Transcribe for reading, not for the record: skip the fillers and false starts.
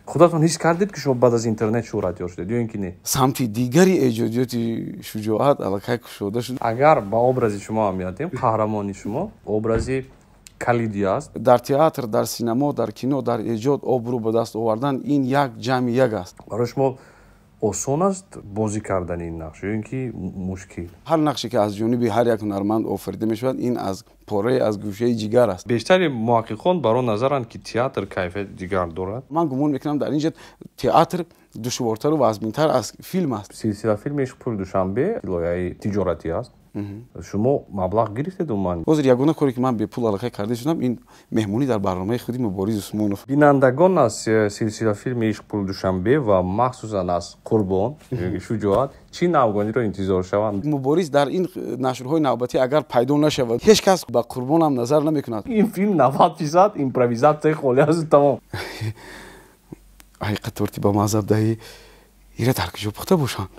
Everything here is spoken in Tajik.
Худатон ҳис кардед, ки шумо баъд аз интернет шӯҳратёр шудед ё ин ки не? Самти дигари эҷодиёти Шуҷоат аллакай кушода шуд. Агар ба образи шумо аҳамият диҳем, қаҳрамони шумо образи калидӣ аст. Дар театр, дар синамо, дар кино, дар эҷод обрӯ ба даст овардан ин як ҷамъи як аст. Барои шумо осон аст бозӣ кардани ин нақш ё ин ки мушкил? Ҳар нақше, ки аз ҷониби ҳар як ҳунарманд офарида мешавад, ин аз порае аз гӯшаи ҷигар аст. Бештари муҳаққиқон бар он назаранд, ки театр кайфияти дигар дорад. Ман гумон мекунам, дар ин ҷо театр душвортару вазминтар аз филм аст. Силсилафилми «Ишқ, пул, Душанбе» лоиҳаи тиҷоратӣ аст. Шумо маблағ гирифтед умуман? Ҳозир ягона коре, ки ман бепул аллакай карда шудам, ин меҳмонӣ дар барномаи худи Мубориз Усмонов. Бинандагон аз силсилафилми «Ишқ, пул, Душанбе» ва махсусан аз Қурбон, Шуҷоат чӣ навгониро интизор шаванд? Мубориз дар ин нашрҳои навбатӣ агар пайдо нашавад, ҳеҷ кас ба Қурбонам назар намекунад. Ин филм 90% импровизатсияи холӣ аст, тамом. Ҳақиқат торти ба маззаб даҳӣ, ира дар куҷо пухта бошанд?